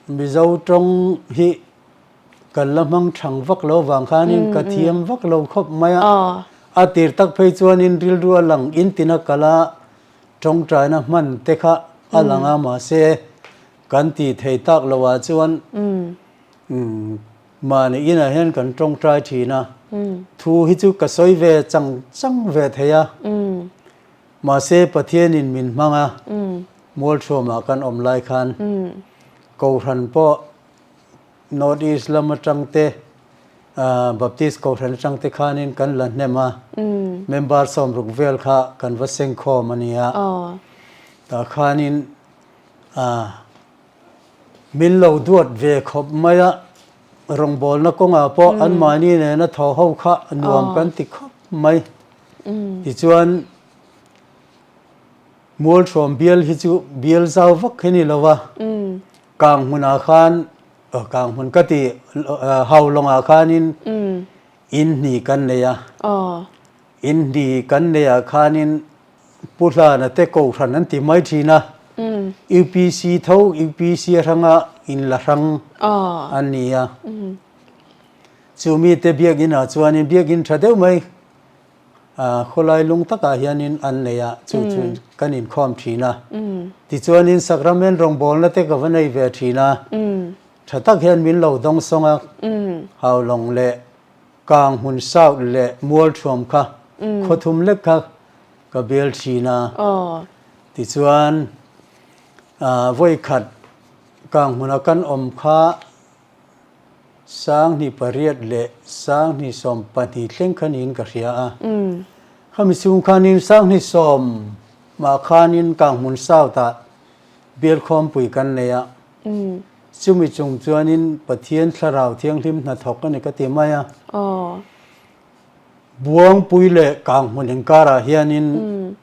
Mizo tawng hi kan la hmang thang vak lo vang khanin ka thiam vak lo khawp mai a. A tir tak phei chuanin rilru a lang intin a kal a, tawngtaina hman te kha a lang a, mahse kan tih thei tak loah chuan Mahni inah hian kan tawngtai thin a, thu hi chu ka sawi ve chang chang ve thei a, mahse Pathianin min hmang a, Mualthuamah kan awm lai khan Kohhran pawh North East lam atang te, Baptist Kohhran atang te khanin kan la hnem a, member 60 vel kha kan va sengkhawm a nia, tah khanin Min lo duat ve khawp mai a, rawngbawlna kawngah pawh anmahni nena thaw ho kha nuam kan ti khawp mai. Tichuan, Mualthuam bial hi chu bial zau vak hi ni lo a, kang hmunah khan, kang hmun ka ti, Haulawngah khanin in hnih kan nei a, in hnih kan neihah khanin Pu Hlana te Kohhran an ti mai thin a, UPC tho UPC a hranga in la hrang an ni a. Chu mite biakinn ah chuanin biakinn tha deuh mai khawlai lung takah hianin an nei a, chu chu kan inkhawm thin a. Tichuanin Sacrament rawngbawlna te ka va nei ve thin a, tha tak hian min lo dawngsawng a, Haulawng leh Kang hmun South leh Mualthuam kha khaw thum lek kha ka bel thin a. Tichuan vawi khat kang hmuna kan awm kha 2008 leh 2012 thleng kha niin ka hria a. Khami chhung khanin 2010 mah khanin kang hmun South ah bialkhawmpui kan nei a. Chumi chung chuanin Pathian Thlarau Thianghlim hnathawk a ni ka ti mai a. Buangpui leh Kanghmun inkarah hianin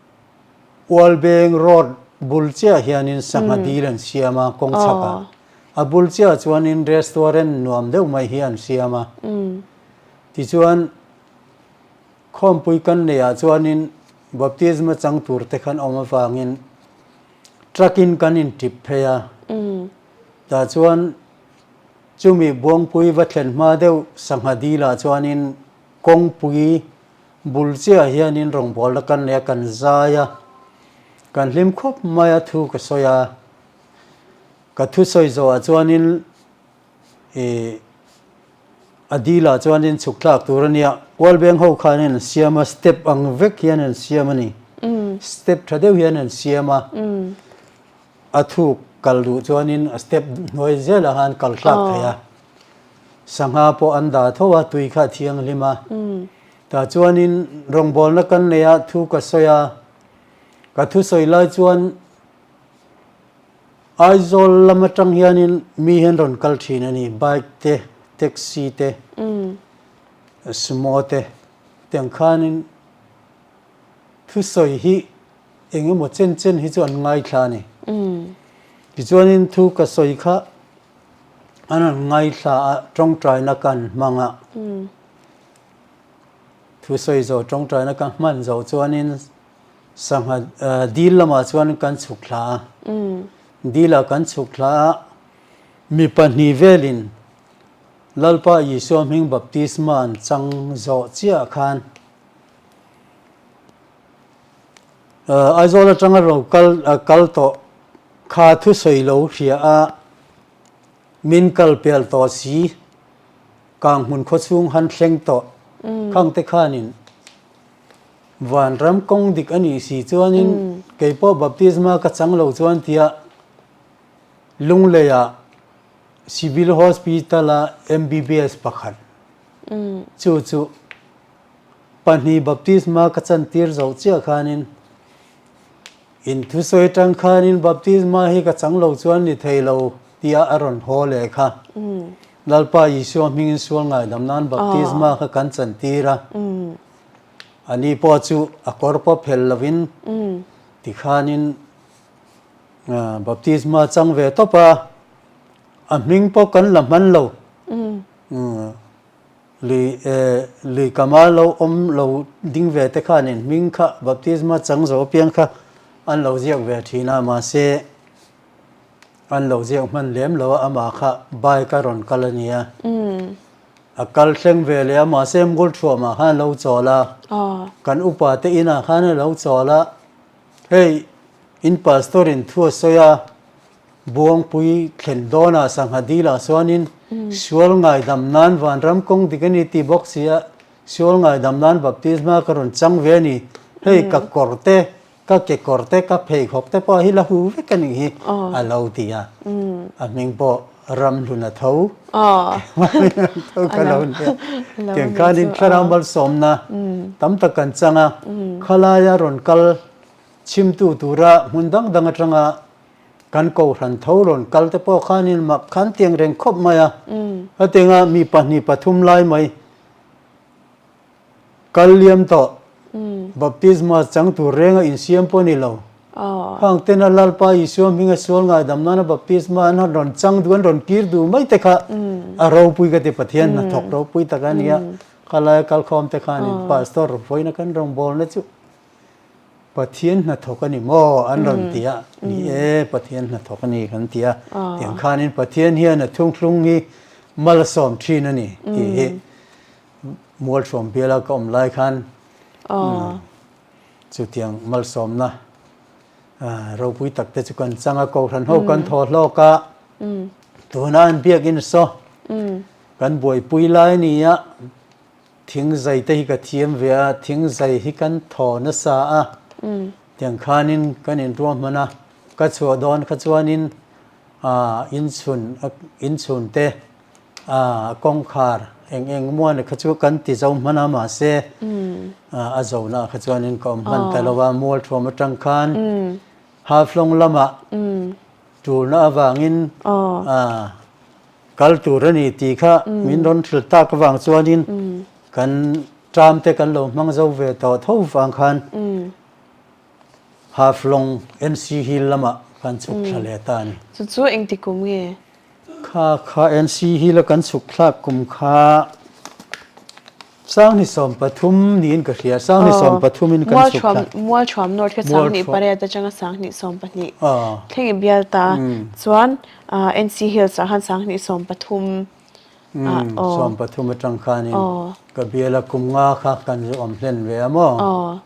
Ualbeng Road bul chiah hianin sangha dil an siam a, kawng chhakah. A bul chiah chuanin restaurant nuam deuh mai hi an siam a. Tichuan khawmpui kan neihah chuanin baptisma chang tur te khan awm avangin Truck in kan in tip phei a, tah chuan chumi Buangpui va thlen hma deuh sangha dil ah chuanin kawngpui bul chiah hianin rawngbawlna kan nei a, kan zai a, kan hlim khawp mai a thu ka sawi a, ka thusawi zawhah chuanin Ih a dil ah chuanin chhuk thlak tur a nia, Kualbeng ho khanin an siam a, step ang vek hian an siam a ni. Step tha deuh hian an siam a, a thuk kal duh chuanin a step hnuai zelah khan kal thlak thei a. Sangha pawh an dah tho a, tui kha a thianghlim a. Tah chuanin rawngbawlna kan nei a, thu ka sawi a, ka thusawi lai chuan Aizawl lam atang hianin mi hian rawn kal thin a ni, bike te, taxi te, sumo te tiang khanin thusawi hi eng emaw chen chen hi chu an ngaithla a ni. Tichuanin thu ka sawi kha an rawn ngaithla a, tawngtaina kan hmang a, thusawi zawh tawngtaina ka hman zawh chuanin Sangha dil lamah chuan kan chhuk thla a, dilah kan chhuk thla a, mi pahnih velin Lalpa Isua hming baptisma an chang zawh chiah khan Aizawl atanga ro kal kal tawh kha thusawi lo hria a, min kal pel tawh si, kang hmun khawchhung han thleng tawh khangte khanin Vanram kawng dik a nih si chuanin kei pawh baptisma ka chang lo chuan tia Lungleiah Civil Hospital-a MBBS pakhat chu chu. Pahnih baptisma ka chantir zoh chiah khanin in thusawi atang khanin baptisma hi ka chang lo chuan ni thei lo tia a rawn haw leh kha. Lalpa Isua hmingin sual ngaidam nan baptisma kha kan chantir a. Ani pawh chu a kawr pawh phel lovin tikhanin baptisma chang ve tawp a, a hming pawh kan la hman lo. Lui lui kama lo awm lo ding ve te khanin hming kha baptisma chang zo apiang kha an lo ziak ve thin a, mahse an lo ziak hman lem lo a, amah kha bike a rawn kal a nia. A kal thleng ve leh a, mahse Mualthuamah khan a lo chawl a, kan upa te inah khan a lo chawl a, hei in pastor in thu a sawi a, Buangpui thlen dawnah sangha dilah chuanin sual ngaidam nan vanram kawng dik a ni tih bawk si a, sual ngaidam nan baptisma ka rawn chang ve a ni, hei ka kawr te, ka kekawr te, ka pheikhawk te pawh hi la hu vek a nih hi a lo ti a, a hming pawh Ramhlun a tho tho ka lo nia, tiang khanin thlarau malsawmna tam tak kan chang a, khalaia rawn kal chhimtu tura hmun dang dang atanga Kan kohhran tho rawn kal te pawh khanin mak khan tiang reng khawp mai a. Hetianga mi pahnih pathum lai mai kal liam tawh baptisma chang tur renga insiam pawh ni lo. Khang tena Lalpa Isua hminga sual ngaidam nana baptisma an han rawn chang duh an rawn kir duh mai te kha a ropui ka ti Pathian hnathawk ropui tak a nia. Khalaia kalkhawm te khanin pastor vawiina kan rawngbawlna chu Pathian hnathawk a ni maw an rawn ti a, ni e Pathian hnathawk a ni kan ti a, tiang khanin Pathian hian a thungthlung hi malsawm thin a ni tih hi Mualhruam biala ka awm lai khan chutiang malsawmna ropui tak te chu kan chang a, Kohhran ho kan thaw hlawk a, tuna an biakin saw kan buaipui lai a ni a. Thing zai te hi ka thiam ve a, thing zai hi kan thaw nasa a, tiang khanin kan inruahman a, ka chhuah dawn kha chuanin inchhun inchhun te kawngkhar eng eng muan kha chu kan ti zo hman a mahse a zonaah kha chuanin ka awm hman ta lo a, Mualthuam atang khan Haflong lamah tulna avangin Kal tur a ni tih kha min rawn hrilh tak avang chuanin kan term te kan lo hmang zo ve tawh tho vang khan Haflong NC Hill lamah kan chhuk thla leh ta a ni. Chu chu engti kum nge? Kha kha NC Hill a kan chhuk thlak kum kha Sanghni 13 niin ka hria, Sanghni 13 in kan chhuk thla. Mualthuam North kha Sanghni pariat atanga Sanghni 12 thleng i bial ta. Chuan NC Hills ah khan Sanghni 13 ah aw. 13 atang khanin ka bial a kum nga kha kan zu awm hlen ve a maw.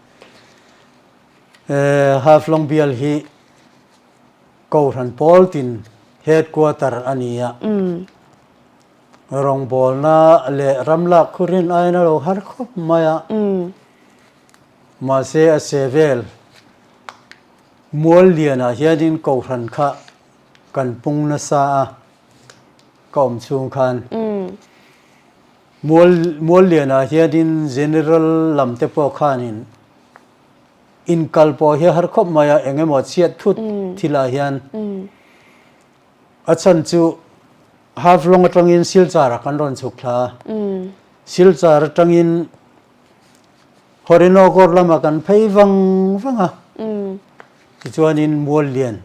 Halflong bial hi Kohhran pawl tin headquarter a ni a. Rawngbawlna leh ram lak khu rin aiin a lo har khawp mai a. Mahse a che vel mual lianah hianin kohhran kha kan pung nasa a, ka awm chhung khan. Mual mual lianah hianin General lam te pawh khanin inkal pawh hi a har khawp mai a, eng emaw chhiat thut thilah hian. A chhan chu Haflong atangin Silchar ah kan rawn chhuk thla a, Silchar atangin Horinogor lamah kan phei vang vang a, tichuanin Muallian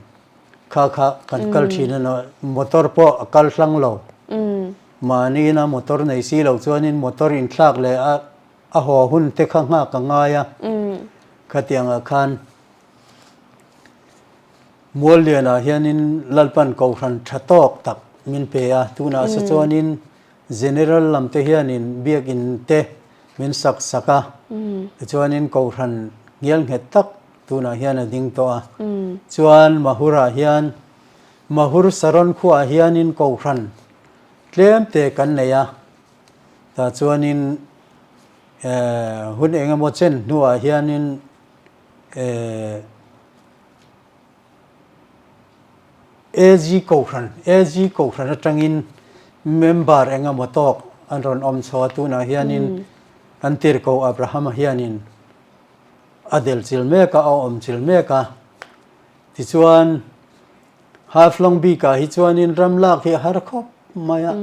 kha kha kan kal thin a ni, motor pawh a kal hlang lo, mahni ina motor nei si lo chuanin motor inthlak leh a a haw hun te kha nghak a ngai a, khatiangah khan. Muallianah hianin Lalpan Kohhran tha tawk tak min pe a, tunah sa chuanin General lam te hianin biakin te min sak sak a, tichuanin Kohhran ngial nghet tak tunah hian a ding tawh a. Chuan Mahurah hian Mahur Saron khuaah hianin Kohhran tlem te kan nei a, tah chuanin hun eng emaw chen hnuah hianin AG Kohhran, AG Kohhran atangin member eng emaw tawk an rawn awm chho a, tunah hianin. Kan tirhkoh Abrahama hianin a delchilh mek a, a awmchilh mek a. Tichuan, Haflong bikah hi chuanin ram lak hi a har khawp mai a.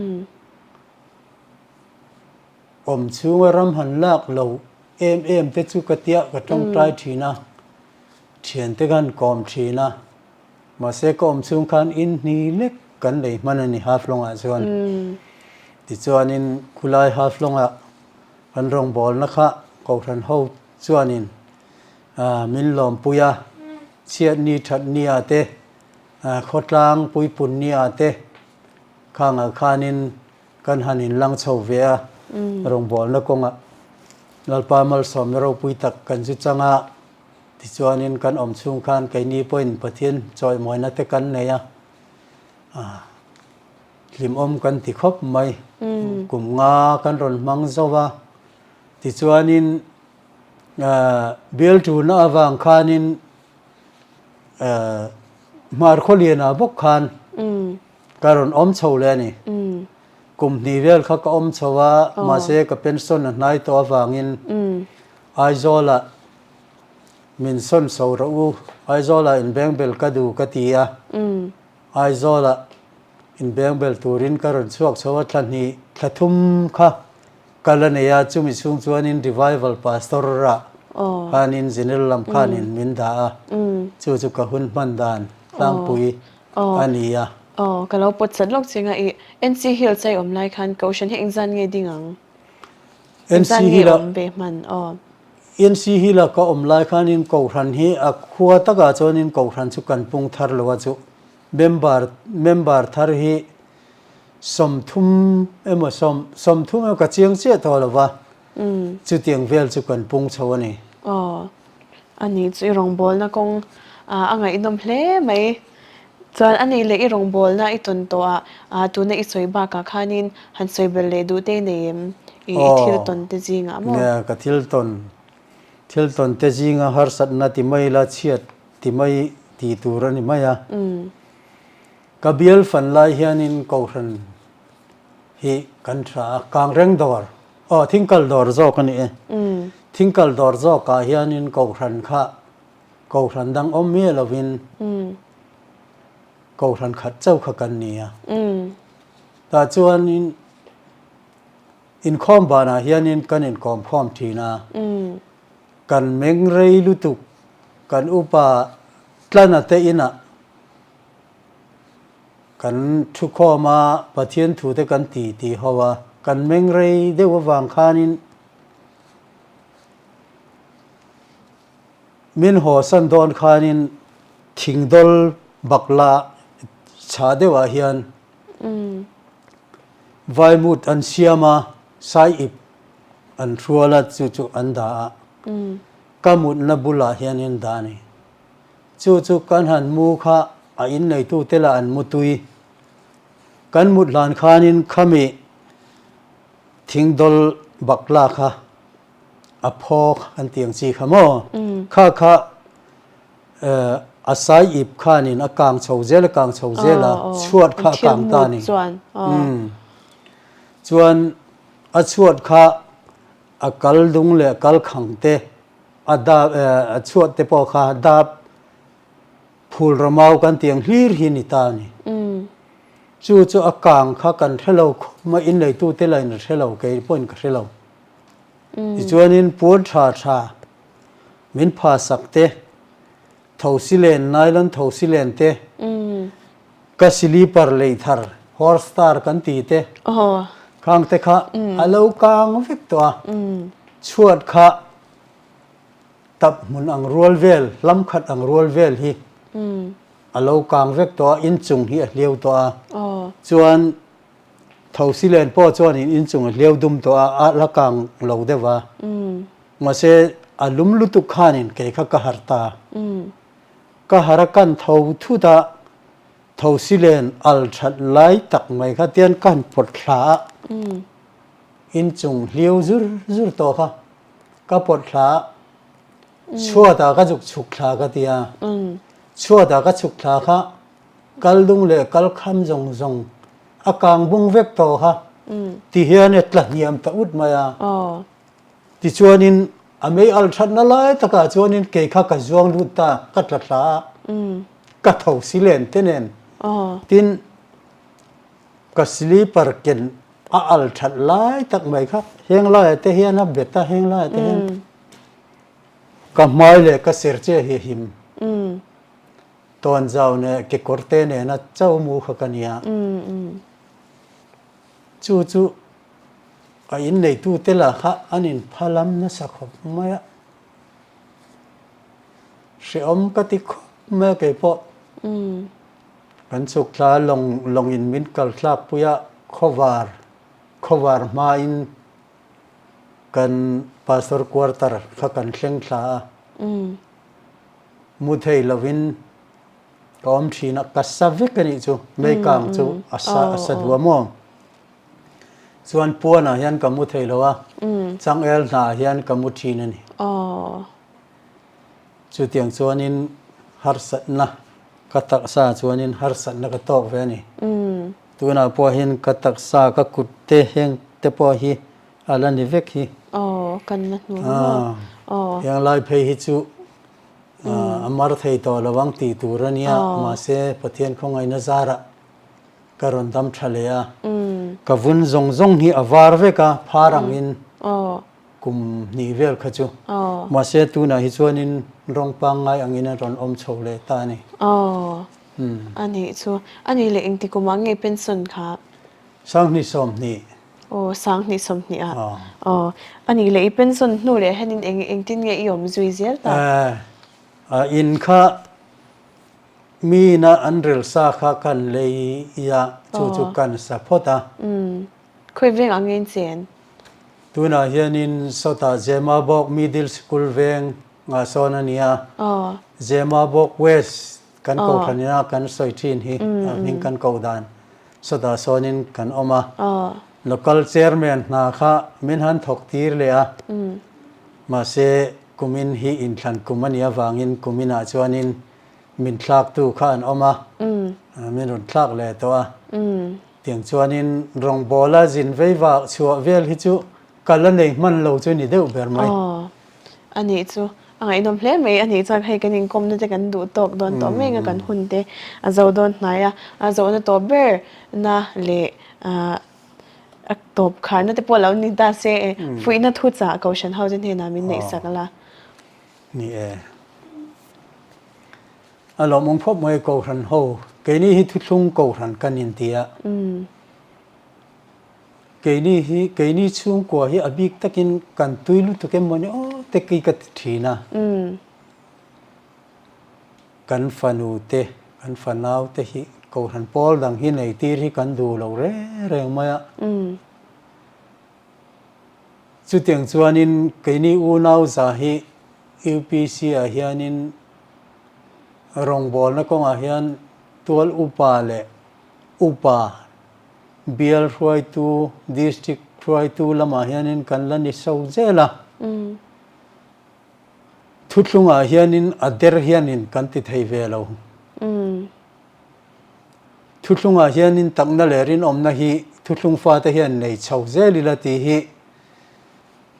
Awm chhunga ram han lak lo em em te chu ka tiah ka tawngtai thin a, thiante ka han kawm thin a. Mahse ka awm chhung khan in hni lek kan lei hman a ni Haflongah chuan. Tichuanin khulai Haflongah kan rawngbawlna kha Kohhran ho chuanin min lawmpui a, chhiatni thatnia te, khawtlang puipunnia te khangah khanin kan han inlang chho ve a, rawngbawlna kawngah Lalpa malsawmna ropui tak kan zu chang a, tichuanin kan awm chhung khan keini pawhin Pathian chawihmawina te kan nei a, hlimawm kan ti khawp mai. Kum nga kan rawn hmang zo va, tichuanin Bial tuna avang khanin Hmar Khawliana bawk khan ka rawn awm chho leh a ni. Kum hnih vel kha ka awm chho a, mahse ka pension a hnai tawh avangin Aizawlah min sawn chho rawh u, Aizawlah inbengbel ka duh ka ti a, Aizawlah inbengbel turin ka rawn chhuak chho a, thla hnih thla thum kha Ka la nei a, chumi chhung chuanin Revival Pastor ah khanin General lam khanin min dah a, chu chu ka hun hman dan tlangpui a ni a. Aw, ka lo pawt chat lawk ching a, i NC Hills a i awm lai khan Kohhran hi engzan nge ding ang? Engzan nge awm ve hman? Aw. NC Hill a ka awm lai khanin Kohhran hi a khua takah chuanin Kohhran chu kan pung thar lo a chu member member thar hi 30 emaw sawm 30 emaw ka chiang chiah tawh lo va, chutiang vel chu kan pung chho a ni. Aw, a ni chu i rawngbawlna kawng a ngaihnawm hle mai. Chuan a nih leh i rawngbawlna i tawn tawh a, tuna i sawi bakah khanin han sawi belh leh duh te nei em i thil tawn te zingah maw? Nia, ka thil tawn, thil tawn te zinga harsatna ti mai la chhiat ti mai tih tur a ni mai a. Ka bial fan lai hianin Kohhran hi kan tha a, Kangreng dawr, aw Thingkal dawr zawk a ni e. Thingkal dawr zawkah hianin Kohhran kha Kohhran dang awm miah lovin Kohhran khat chauh kha kan ni a. Tah chuanin inkhawm banah hianin kan inkawm khawm thin a, kan meng rei lutuk, kan upa Tlana te inah Kan thukhawm a, Pathian thute kan ti ti ho a, kan meng rei deuh avang khanin min hawsan dawn khanin thingdawl bakla chhah deuhah hian vaimut an siam a, sai ip an hrual a, chu chu an dah a, ka mutna bulah hianin dah a ni. Chu chu kan han mu kha a inneitute lah an mu tui. Kan mut hlan khanin khami thingdawl bakla kha a phawk an tih ang chi kha maw? Kha kha a sai ip khanin a kang chho zel a kang chho zel a, chhuat kha a kang ta a ni. Chuan a chhuat kha a kal dung leh kal khang te A dap a chhuat te pawh kha dap phul ramau kan tih ang hlir hi ni ta a ni. Chu chu a kang kha kan hre lo khawp mai, in leitu te lah in a hre lo, kei pawhin ka hre lo. Tichuanin puan tha tha min pha sak te, thosi len, nylon thosi len te, ka silipar lei thar, horse star kan ti te, khang te kha a lo kang vek tawh a, chhuat kha Tap hmun ang rual vel, hlam khat ang rual vel hi a lo kang vek tawh a, inchung hi a hliau tawh a. Chuan thosi len pawh chuanin inchung a hliau dum tawh a, a la kang lo deuh a. Mahse a lum lutuk khanin kei kha ka harh ta. Ka harh a kan tho thut a, thosi len al that lai tak mai kha tian ka han pawt thla a, inchung hliau zur zur tawh kha. Ka pawt thla chhuatah ka zuk chhuk thla ka ti a, chhuatah ka chhuk thla kha kal dung leh kal kham zawng zawng a kang bung vek tawh kha ti hian e tla hniam ta ut mai a. Tichuanin a mei al thatna lai takah chuanin kei kha ka zuang lut ta, ka tla thla a, ka tho si len te nen. Tin, ka slipper ken a al that lai tak mai kha heng laiah te hian a bet a, heng laiah te hian ka hmai leh ka ser che hi a him. Tawnzau leh kekawr te nena cho mu kha ka nia. Chu chu a inneitute lah kha an inphalam nasa khawp mai a, hrehawm ka ti khawp mai a kei pawh. Kan chhuk thla lawng lawngin min kal thlak pui a, khawvar khawvar hmain kan pastor quarter kha kan thleng thla a, mu thei lovin Ka awm thin a, ka sa vek a nih chu, meikang chu a sa a sa duh a maw? Chuan puanah hian ka mu thei lo a, changel hnah hian ka mu thin a ni. Chutiang chuanin harsatna ka taksa chuanin harsatna ka tawk ve a ni. Tunah pawh hian ka taksa ka kut te heng te pawh hi a la ni vek hi. Heng lai phei hi chu A mar thei tawh lo ang tih tur a nia, mahse Pathian khawngaihna zarah ka rawn dam tha leh a. Ka vun zawng zawng hi a var vek a, phar angin kum hnih vel kha chu. Mahse tunah hi chuanin rawng pangngai angin a rawn awm chho leh ta a ni. Aw, a nih chu. A nih leh engti kumah nge pension kha? 2020. Aw, 2020 ah. Aw, a nih leh i pension hnu leh hianin eng engtin nge i awm zui zel ta? Eh, in kha miin a an rel sa kha kan lei a, chu chu kan sa phawt a. Umm, khawi veng ang nge in chen? Tunah hianin sawtah Zemabawk Middle School veng ah sawn a nia. Zemabawk West Kan kohhran ina kan sawi thin hi a hming kan koh dan sawtah sawnin kan awm a. Local chairman hna kha min han thawk tir leh a, mahse kumin hi inthlan kum a nih avangin kuminah chuanin min thlaktu kha an awm a, min rawn thlak leh tawh a. Tiang chuanin rawngbawla zin vei vak chhuah vel hi chu Ka la nei hman lo chu ni deuh ber mai. Aw, a nih chu. A ngaihnawm hle mai. A nih chuan hei kan inkawmna te kan duh tawk dawn tawh mek a, kan hun te a zo dawn hnai a. A zawhna tawp ber na leh a tawp kharna te pawh lo ni ta se e, fuihna thu chah Kohhran ho te hnenah min neihsak la. Ni e. A lawmawm khawp mai Kohhran ho. Keini hi thuthlung Kohhran kan inti a. Keini hi, keini chhungkua hi a bik takin kan tui lutuk em mawni aw te ki ka ti thin a. Kan fanu te, kan fanau te hi Kohhran pawl dang hi nei tir hi kan duh lo reng reng mai a. Chutiang chuanin keini unau za hi UPC ah hianin rawngbawlna kawngah hian tual upa leh upa Bial hruaitu, District hruaitu lamah hianin kan la ni so zel a. Thuthlungah hianin a der hianin kan ti thei ve lo. Thuthlungah hianin takna leh rinawmna hi thuthlung fate hian nei chho zel ila tih hi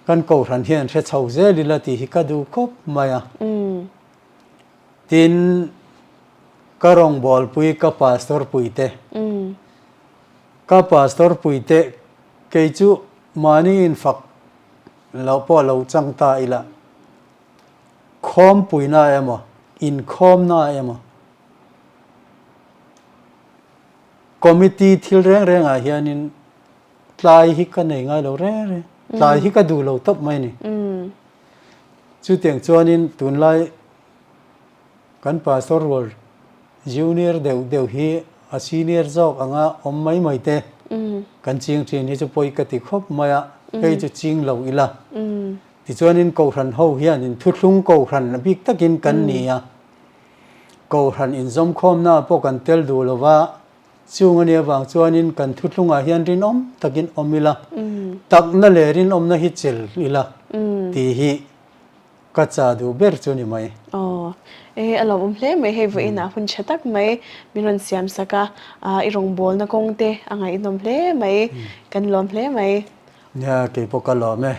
kan Kohhran hian hre chho zel ila tih hi ka duh khawp mai a. Tin, ka rawngbawlpui ka pastor puite, ka pastor puite kei chu mahni infak loh pawh lo chang ta ila, khawmpuina emaw, inkhawmna emaw, committee thil reng rengah hianin tlai hi ka nei ngai lo reng reng, tlai hi ka duh lo tawp mai a ni. Chutiang chuanin tunlai kan pastor rual junior deuh deuh hi a senior zawk anga awm mai mai te kan ching thin hi chu pawi ka ti khawp mai a, hei chu ching lo ila. Tichuanin Kohhran ho hianin thuthlung Kohhran a bik takin kan ni a, Kohhran inzawmkhawmna pawh kan tel duh lo va, Chung a nih avang chuanin kan thuthlungah hian rinawm takin awm ila, takna leh rinawmna hi chel ila tih hi ka cha duh ber chu ni mai. Aw, e a lawmawm hle mai hei vawiinah hun tha tak mai min rawn siam sak a, i rawngbawlna kawng te a ngaihnawm hle mai, kan lawm hle mai. Nia, keipawh ka lawm e.